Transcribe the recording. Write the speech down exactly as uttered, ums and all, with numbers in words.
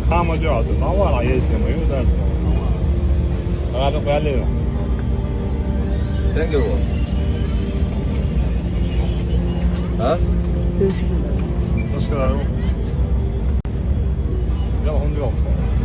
Calma, Jota. Na hora, esse, mano, eu danço. Agora eu falei, ó. Thank you. Hã? Acho que não. Já, vamos ver.